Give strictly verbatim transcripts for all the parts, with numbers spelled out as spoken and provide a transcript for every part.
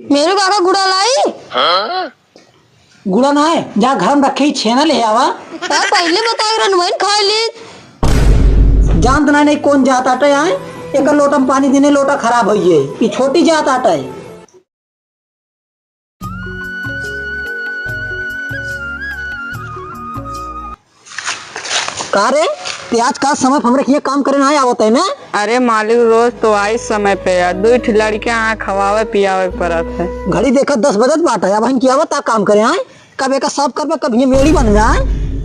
मेरू काका गुड़ा लाई? गुड़ा ना है, जा घर में रखे ही छेना ले आवा। तो पहले बताए रहन, वही खा ली। जानत ना नहीं कौन जात आटे आए, एक लोटा में पानी देने, लोटा खराब होइए। ई छोटी जात आटे। का रे, ते आज का समय पे हमरे हियाँ काम करे ना आवत है ना? अरे मालिक, रोज तो आई समय पे यार, दुई ठे लड़के यहाँ खवावे पियावे के पड़त है। घड़ी देखत दस बजत बाटे, अब हम किया बता काम करे आए, कब एका सब करबे, कब हियाँ मेड़ी बन जाए।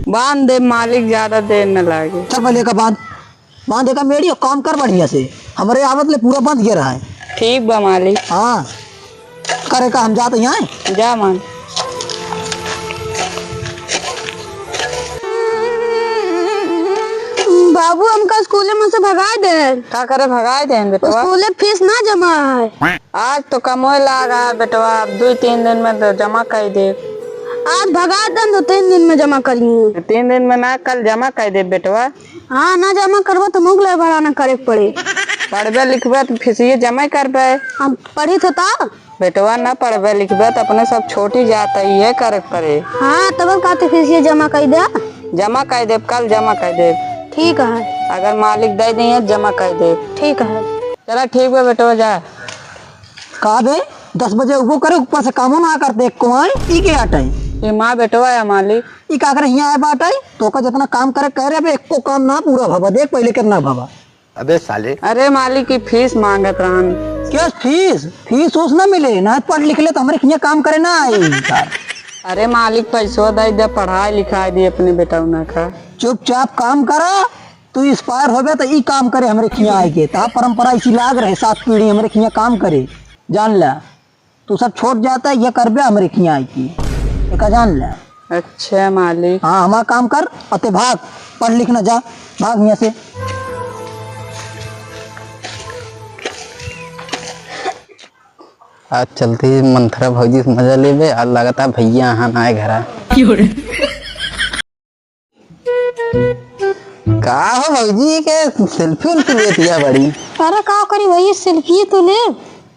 बांध दे मालिक, ज्यादा देर न लागे। चल पहले एका बांध, बांध एका मेड़ी और काम कर बढ़िया से, हमरे आवत ले पूरा बंध गया रहा है। ठीक बा मालिक। हाँ। करे का हम जात यहाँ। जा मान। बाबू, हमका स्कूले में से भगाए दे। का करे भगाए दे बेटवा? स्कूले फीस ना जमा है। आज तो कमोए लागा बेटवा, अब दो तीन दिन में तो जमा कर दे। आज भगा दे, दो तीन दिन में जमा करिए। तीन दिन में ना, कल जमा कर दे बेटवा। हाँ, ना जमा करबो तो मुगले बड़ा ना करे के पड़े। पढ़बे लिखबे तो फीसिए जमा करबे। हम पढ़ी तो ता। बेटवा, ना पढ़बे लिखबे त अपने सब छोटी जात है, इहे करे के पड़े। हाँ, तब का तो फीसिए जमा कर दे। जमा कर देब, कल जमा कर देब। ठीक है। अगर मालिक दे दिए, जमा कर देब। ठीक है। चला, ठीक बा बेटवा, जा। का बे, दस बजे उबो करे, ऊपर से कामो ना करते, एको आए, ई के आटे? ये माँ बेटवा है मालिक। ई का करे हियाँ आए बाटे? तोका जितना काम करे कह रहे, अबे एको काम ना पूरा भवा। देख पहले कितना भवा। अबे साले। अरे मालिक, की फीस मांगत रहन। क्या फीस? फीस उस ना मिले, ना पढ़ लिख ले तो हमरे हियाँ काम करे ना आई। अरे मालिक, पैसो दे दे, पढ़ाई लिखाई दे अपने बेटौना का। चुपचाप काम करा, तू expire होबे तो ई काम करे हमरे हियाँ आए के। ता परंपरा इसी लाग रहे, सात पीढ़ी हमरे हियाँ काम करे, जान ला। तू सब छोट जाता है, ये करबे हमरे खिया आई की। एका जान ले। अच्छा मालिक। हाँ, हमार काम कर, अते भाग, पढ़ लिख ना जा, भाग यहाँ से। आज चलती मंथरा भौजी से मजा लेबे, आज लगातार भैया यहाँ ना आए घरा। का हो भौजी के selfie उल्फी लेती है बड़ी? अरे का करी भैया, selfie तो ले।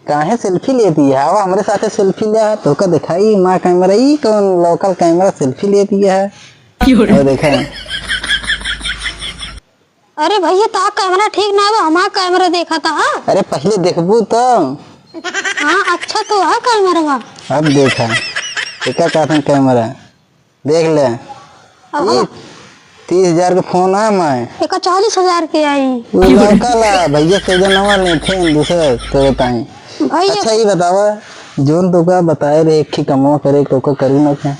काहे selfie लेती है? आवा हमरे साथे selfie ले, तोका दिखाई माँ camera, ई कौन local camera selfie लेती है? क्यों रे? और देखा। अरे भैया, ता camera ठीक ना बा, हमार camera देखा था, हाँ? अरे पहले देखबू तो। हाँ, अच्छा तो है camera बा। अब देखा, एका का था camera। देख ले। अब ई तीस हजार के फोन आ माय। एका चालीस हजार के आई। वो लड़का ला, भैया से जो नवा ले, फेन दूसरे तो बताई। भैया। अच्छा, ई बतावा, जोन तोका बताए रहे, एक ही कमवा करे, तोका करू ना क्या?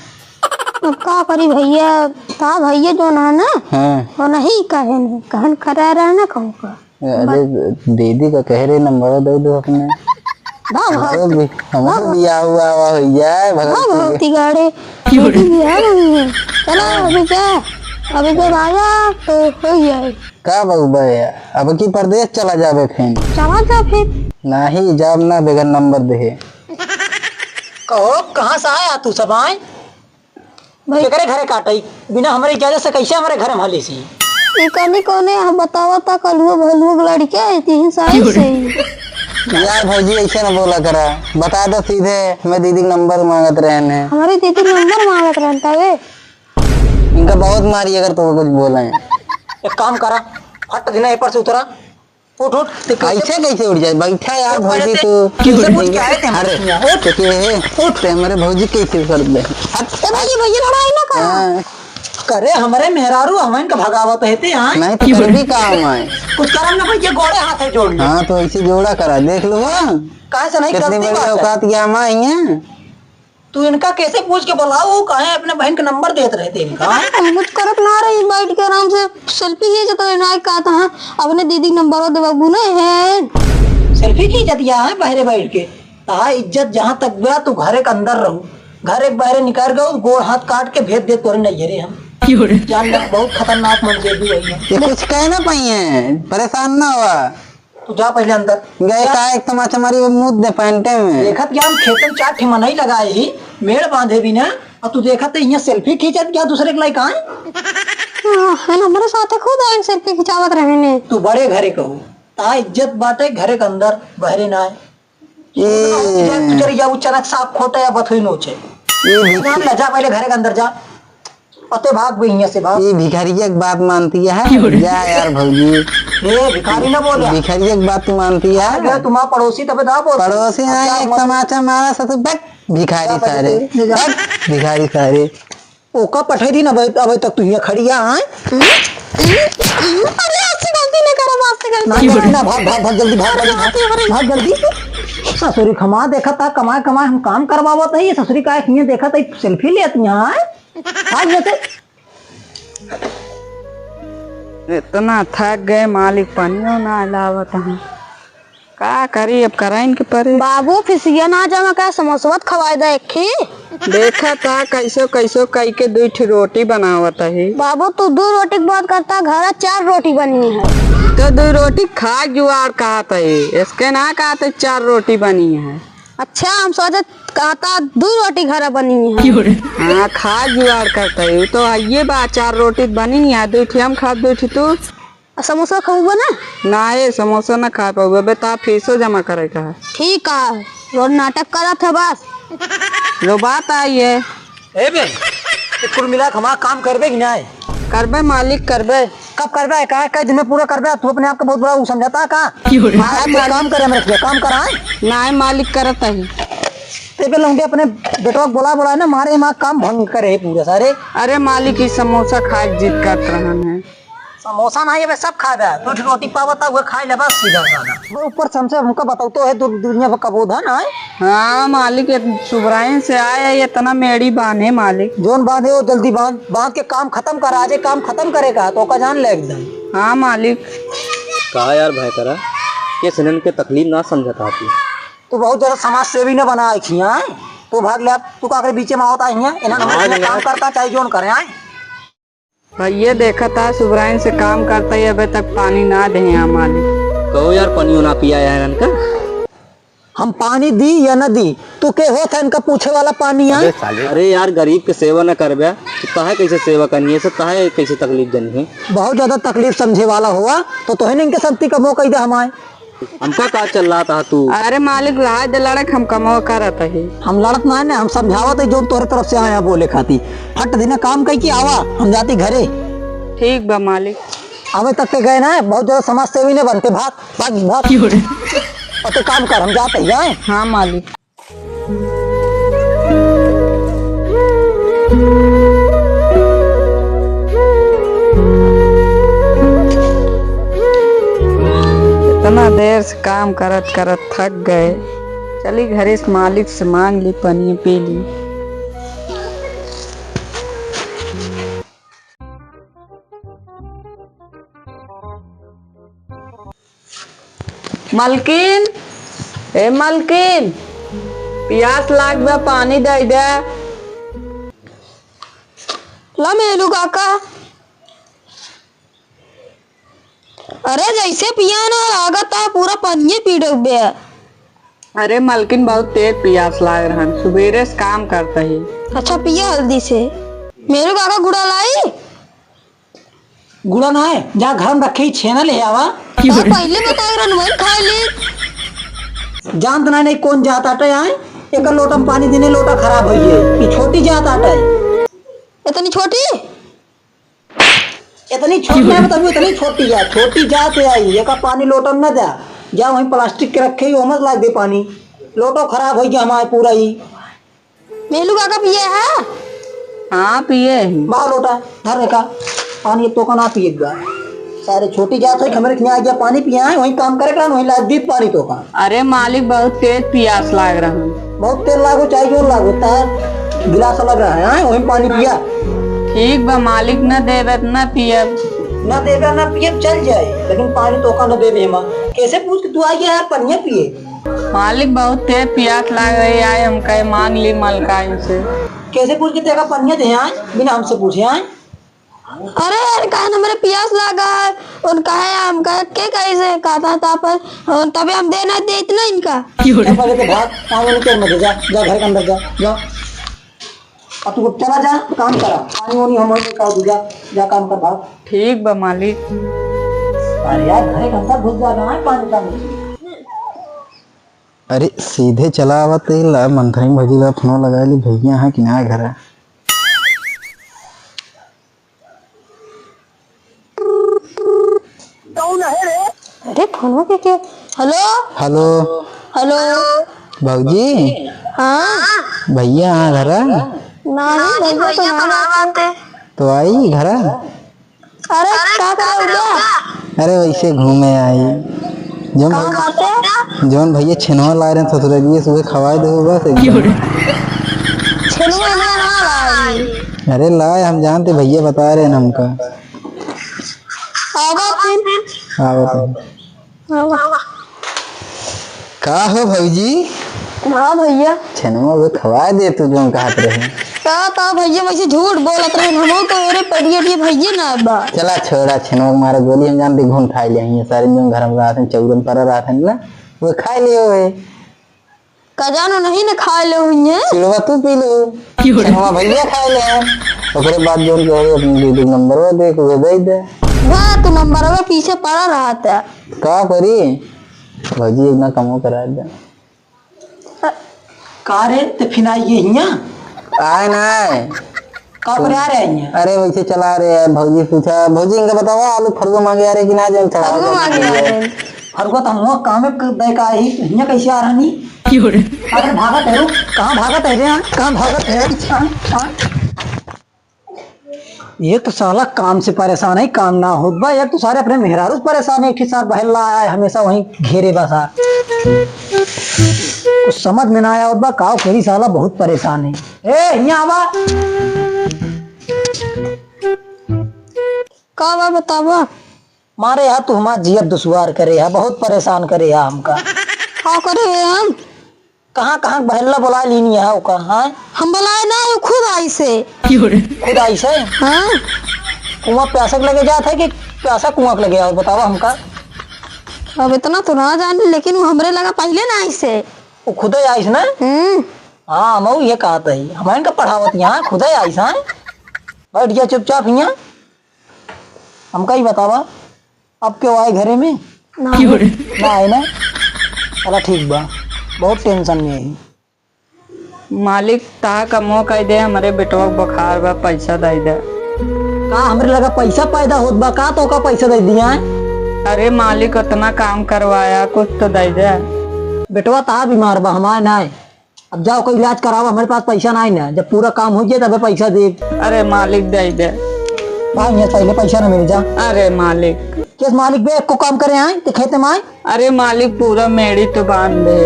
अब का करी भैया, ता भैया जो ना ना, हाँ। वो नहीं कहे नहीं, कहन करा रहा ना कहूँ का। अरे, दीदी का कह रहे, नंबर दे दो अपने। वाह, वाह। हमरो भी, हमरो वाह, वाह। बियाह हुआ, हुआ हो जाए, भगवती वाह, के। भगवती गाड़े। दीदी बियाह नहीं है। चलो, अभी क्या? अभी जब आया, तो हो ही जाए। का बउबा है? अब की परदेस चला जाबे फिर? चला जा फिर। नहीं, जाब ना, बेगर नंबर दे। कहो, कहाँ से आया तू सब आए? भाई केकरे घरे काटई? बिना हमरे इजाजत से कैसे हमरे घरे में हली सी? ई कनी कौने हम बतावा ता कलुआ भलुआ के लड़के आई थी साइड से ही। यार भौजी ऐसे न बोला करा, बता दो सीधे, मैं दीदी के नंबर मांगत रहन है। हमारी दीदी के नंबर मांगत रहन था वे। इनका बहुत मारी अगर तो कुछ बोला है। एक काम करा, फट दिना ए पर से उतरा, उठ, उठ, ते कैसे ऐसे कैसे उठ जाए? बैठा यार, तो भौजी, पहले तू। कैसे पूछ के आए थे हम अरे, यहाँ? उठ। तो के है? उठ। ते हमारे भौजी कैसे कर दे? हट। ए भैया, भैया, लड़ाई ना कर। हाँ। करे हमारे मेहरारू, हम इनका भगावत है ते, हाँ? नहीं, तो कर भी काम है। कुछ करम ना भैया, गोड़े हाथ है जोड़ ले। हाँ, तो ऐसे जोड़ा करा, देख लो, हाँ? काहे से नहीं कितनी करती बड़ी बात है? औकात क्या हमारी है? तू इनका कैसे पूछ के बोलाओ, वो काहे अपने बहन के नंबर देत रहे थे इनका? हम कुछ करत ना रही, बैठ के आराम से selfie खींचत रहे, ना कहत हाँ, अपने दीदी के नंबर देवा गुने है। Selfie खींचत या है बहरे बैठ के, तहा इज्जत जहाँ तक गया, तू घरे के अंदर रहू, घरे के बहरे निकाल गयो, गोड़ हाथ काट के भेज दे तोरे नैहरे हम। क्यों रे? जान ले, बहुत खतरनाक मन जेबी वही है। ये कुछ कह ना पाई है, परेशान ना हुआ। तू जा पहले अंदर। गए जा। का एक तमाचा मारी वो मुंह दे पैंटे में। देखत क्या हम खेतन चार ठे मनई लगाए ही, मेड़ बांधे भी ना, और तू देखत है यहाँ selfie खींचत क्या दूसरे के लायक आए? हाँ, है ना, हमारे साथे खुद आए selfie खिंचावत रहे ने। तू बड़े घरे कहो, ता इज्जत बाटे घरे के अंदर, बहरे ना आए। ए। तू चली जा, उ चनक साग खोटे या बथुई नोचे। ए भिख- जा, ले जा, पहले घरे के अंदर जा। अते भाग भी हियां से भाग। ये भिखारिया की बात मानती है? क्यों रे? जा यार भौजी। ए, भिखारी ना बोला। भिखारिया की बात तू मानती है? अरे, तुम्हारा पड़ोसी तबे ना बोल। पड़ोसी ना, अच्छा, एक मत- तमाचा मारा सा तू, बक, भिखारी जा, सारे। ले जा। बक, भिखारी सारे। ओका पठे दी ना, अबे, अबे तक तू हियां खड़ी है, आए? अरे, आज से गलती ना करो, आज से गलती ना, ना, ना, भाग, भाग, भाग, जल्दी भाग, जल्दी भाग, भाग, जल्दी। ससुरी खमा देखा था, कमाए, कमाए हम काम करवावत है, ये ससुरी का हियां देखा था, selfie लेती हैं, आए? भाग जैसे। इतना थक गए मालिक, पनियो ना लावत हैं। का करी, अब कराइन के परे। बाबू, फिसिया ना जमा का, समोसवा त खवाए दे एक ही। देखा था कैसो कैसो कई के दुई ठी रोटी बनावत है। बाबू, तू दू रोटी के बात करता, घर चार रोटी बनी है। तो दू रोटी खा जुआड़ कहत है, इसके ना कहते चार रोटी बनी है। अच्छा, हम सोचे कहता दू रोटी घर बनी है। हाँ, खा जुआड़ करता है, उ तो आइए बा, चार रोटी बनी नहीं है, दू ठी हम खाब, दू ठी तू। आ समोसा खाऊबा ना? ना, ये समोसा ना खा पाऊबा, बे, ता फीसो जमा करे का है। ठीक है, रोज नाटक करत है बस। लो बात आई है। ए बे, ते कुल मिला के हमारा काम करबे कि नाय? करबे मालिक, करबे। कब करबे? का, कई दिन में पूरा करबे? तू अपने आप को बहुत बड़ा उ समझता का? क्यों रे? हाँ, तो काम करे, मेरे से काम कराए। नाय मालिक, करत ही। ते पे लौंडे अपने बेटवा को बोला, बोला ना, मारे माँ काम भंग करे है पूरे सारे। अरे मालिक, ई समोसा खाए के जिद करत रहन है। समोसा नाहीं, अबे सब खाबे। दू ठो रोटी पावत है, उहे खाई लेबा सीधा साधा। वो ऊपर से हमसे, हमका बताओ तो है, दु-, दुनिया भर का बोध है ना, है? हाँ, मालिक, ये सुबराइन से आए, ये इतना मेड़ी बांधे, मालिक। जोन बांधे, वो जल्दी बांध, बांध के काम खतम कर, आजे काम खतम करे का, तो का जान ले एकदम। हाँ, मालिक। कहा यार भाई करा, किस इन्हन के तकलीफ ना समझत आती। तू बहुत ज्यादा समाज सेवी न बना है, खिया, है? तू भाग ले, अब तू का करे बीचे में आवत है, हियां? इन्हन हम आज इतना ना। काम करता, चाहे जोन करे, आए? भैया देखा था, सुबराइन से काम करता ही अबे तक पानी ना दे हैं मालिक। कहो यार, पानी ना पिया है इनका। हम पानी दी या ना दी, तू के होत है इनका पूछे वाला पानी है? अबे साले। अरे यार, गरीब के सेवा न करबे, तो काहे कैसे सेवा करनी है, से काहे कैसे तकलीफ देनी है? बहुत ज्यादा तकलीफ समझे वाला हुआ, तो तोहे नहीं इनके संगति का मौका ही दे हमारे। हमका का चल रहा था तू? अरे मालिक, रहा दे लड़क, हम कमवा करत ही। हम लड़त ना है ना, हम समझावत ही जो तोरे तरफ से आया बोले खाती। फट दिना काम कई के आवा, हम जाती घरे। ठीक बा मालिक। अबे तक के गए ना, बहुत ज्यादा समाज सेवी नहीं बनते, भाग, भाग, भाग। क्यों रे? और तू काम कर, हम जाते ही, जाए। हाँ मालिक। इतना देर से काम करत करत थक गए। चली घरे से मालिक से मांग ली, पनिया पी ली। मलकिन, ए मलकिन, पियास लाग बा, पानी दे दे। ला मेलू काका। अरे जैसे पिया ना लागत है, पूरा पनिये पी डूबे। अरे मलकिन, बहुत तेज पियास लाग रहन, सुबेरे से काम करत ही। अच्छा पिया हल्दी से। मेलू काका गुड़ा लाई? गुड़ा ना है, जा घर में रखे ही छेना ले आवा। तो पहले बताए रहन, वही खा ली। जानत ना नहीं कौन जात आटे आए, एक लोटा में पानी देने लोटा खराब होई है। ये छोटी जात आटे। इतनी छोटी? इतनी छोटी है, मतलब इतनी छोटी है, छोटी जात है आई, एका पानी लोटा में ना जा, जा वहीं प्लास्टिक के रखे ही, ओमस लाग दे पानी, लोटो खराब होई गया हमारे पूरा ही। मेलू काका पिए है? हाँ, पिए है। बा लोटा, धर रखा। पानी तो का ना पिए बा। सारे छोटी जात है, हमरे खिया गया पानी पिया है, वहीं काम करे का, वहीं लाग दी पानी तो का। अरे मालिक, बहुत तेज पियास लाग रहा है। बहुत तेज लागो, चाहे जोर लागो, तार गिलास लग रहा है, हाँ, वहीं पानी पिया। ठीक बा मालिक, न देवे त न पियब। न देवे न पियब चल जाए, लेकिन पानी तो का न देवे हम। कैसे पूछ के तू आ गया यार, पनिया पिए? मालिक, बहुत तेज पियास लाग रही है, हम कहे मांग ली मलकाइन से। कैसे पूछ के तेरा पनिया दे आए, बिना हमसे पूछे आए? अरे यार, कहा ना मेरे पियास लागा है, और कहा है हम कहा के कैसे कहता था पर, और तबे हम देना दे इतना इनका। जा पहले तो भाग, काम वाली कर मत जा, जा घर के अंदर जा, जा। अब तू चला जा, काम करा, पानी वानी हम नहीं कहा तू जा, जा काम कर भाग। ठीक बा मालिक। अरे यार, घर के अंदर घुस जा, कहाँ है पानी का? अरे सीधे चला आवत है, ला मंथनी भौजी ला फोन लगा ली, भैया हैं कि ना घर है? कौन है रे? अरे फोनवा के क्या? हेलो। हेलो। हेलो। भौजी। हाँ। भैया हाँ घर है? नहीं, भैया तो ना आते। तो आई घर है? अरे का करे उधर? अरे वैसे घूमे आई। जौन कहाँ भैया, बाटे? जौन भैया छेनवा लाए रहे ससुरालिये से, उहे खवाए दे बस एकदम। छेनवा ना, ना लाई। अरे लाए, हम जानते, भैया बता रहे हैं हमका। आवा फिर। आवा तुम। आवा। का हो भौजी? हाँ भैया। छेनवा उहे खवाए दे तू जौन कहत रहे। का, का भैया वैसे झूठ बोलत रहे, हमहू तो ओरे पड़िया दिए भैया ना बा। चला छोड़ा, छेनवा के मारा गोली हम जानते घून खाए ले हैं, सारे जौन घर में रहत हैं, चौरन पर रहत हैं ना, वो खाए ले होए। का जानो नहीं ना खाए ले हुई है। चिड़वा तू पी लो। क्यों रे? छेनवा भैया खाए ले हैं। ओकरे बाद जौन कहे अपने दीदी के नंबर वो दे, वो दे दे। वाह, तू नंबर वो पीछे पड़ा रहत है। का करी? भौजी इतना कमो करा दे। का रे, ते फिर आई ये हियाँ? आए ना आए। का करे आ रहे हैं हियाँ? अरे वैसे चला रहे हैं, भौजी पूछा, भौजी इनका बतावा आलू फरुआ मांगे आ रहे कि ना, जौन चढ़ावा फरुआ मांगे आ रहे हैं। फरुआ तो हम लोग काम में क-, दे का ही, हियाँ कैसे आ रहा नहीं? क्यों रे? अरे भागत है, रुक, कहाँ भागत है रे? हाँ? कहाँ भागत है? हाँ? हाँ? एक तो साला काम से परेशान है, काम ना होत बा, एक तो सारे अपने मेहरारू से परेशान है, एक ठे सार बहल्ला आया है, हमेशा वहीं घेरे बा सार। कुछ समझ में ना आया होत बा, काव करी साला बहुत परेशान है। ए, हियाँ आवा। का बा बतावा? मारे यार, तू हमार जियत दुश्वार करे है, बहुत परेशान करे है हमका। का करे है हम? कहाँ, कहाँ बहल्ला बोलाए लीनी है ओका, हाँ? हम बोलाए ना, वो खुद आई से। खुद आई से? हाँ। कुआँ प्यासा के लगे जात है कि प्यासा कुआँ के लगे? और बतावा हमका। अब इतना तो ना जाने, लेकिन वो हमरे लगा पहले ना आई से। वो खुदे आई से ना? हम्म। हाँ, हम ये कहत है, हम इनका पढ़ावत यहाँ खुदे आई से, हाँ? बैठ गया चुपचाप यहाँ। हमका ही बतावा, अब क्यों आए घरे में? ना। ना आए ना? चला ठीक बा, बहुत tension में है। मालिक, ता कमो कह दे, हमरे बेटवा के बुखार बा, पैसा दे दे। का हमरे लगा पैसा पैदा होत बा का, तो का पैसा दे दिया है? अरे मालिक, उतना काम करवाया, कुछ तो दे दे। बेटवा ता बीमार बा, हमारे ना है। अब जाओ कोई इलाज कराओ, हमरे पास पैसा नाहीं ना, जब पूरा काम हो जाए तबे पैसा दे। अरे मालिक, दे दे। भाग यहाँ, पहले पैसा ना मिले, जा। अरे मालिक। किस मालिक बे, एको काम करे आए ते खेते में आए? अरे मालिक, पूरा मेड़ी तो बांध दे।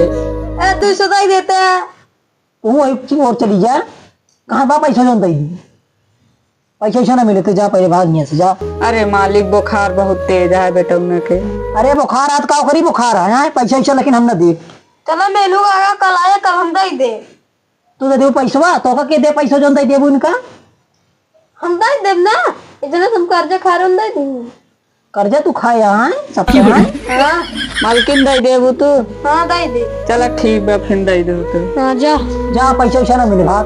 ए, तू सदाई देता है। वो एक चीज और चली जा, कहाँ बा पैसा जौन दे दी? पैसा वैसा ना मिले तो जा, पहले भाग यहाँ से जा। अरे मालिक, बुखार बहुत तेज है बेटौना के। अरे बुखार आज का करी, बुखार है, हैं? पैसा वैसा लेकिन हम ना दे। चलो मेलू आगा, कल आए, कल हम दे दे। तू दे देबू पैसवा, तो का के दे पैसा जौन दे देबू इनका? हम दे देब ना, इतना तुम कर्जा खा रहे, हम दे देब। कर्जा तू खाए, हैं? सब तो, हैं? हाँ। मालकिन दे देबू तू? हाँ, दे दे। चला ठीक बा, फिर दे देबू तू। हाँ, जा। जा, पैसा वैसा ना मिले, भाग।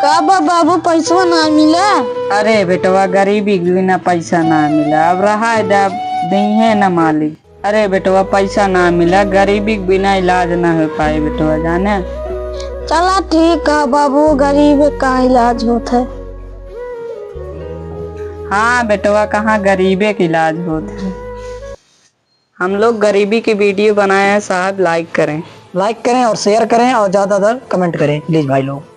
का बा बाबू, पैसवा ना मिला? अरे बेटवा, गरीबी के बिना पैसा ना मिला। अब रहा है, अब दीहे ना मालिक। अरे बेटवा, पैसा ना मिला, गरीबी के बिना इलाज ना हो पाए बेटवा, जाने। चला ठीक है बाबू, गरीबे का इलाज होत है। हाँ बेटवा, कहाँ गरीबे के इलाज होत है। हम लोग गरीबी की video बनाए हैं साहब, like करें। Like करें और share करें और ज्यादा से ज्यादा comment करें please भाई लोग।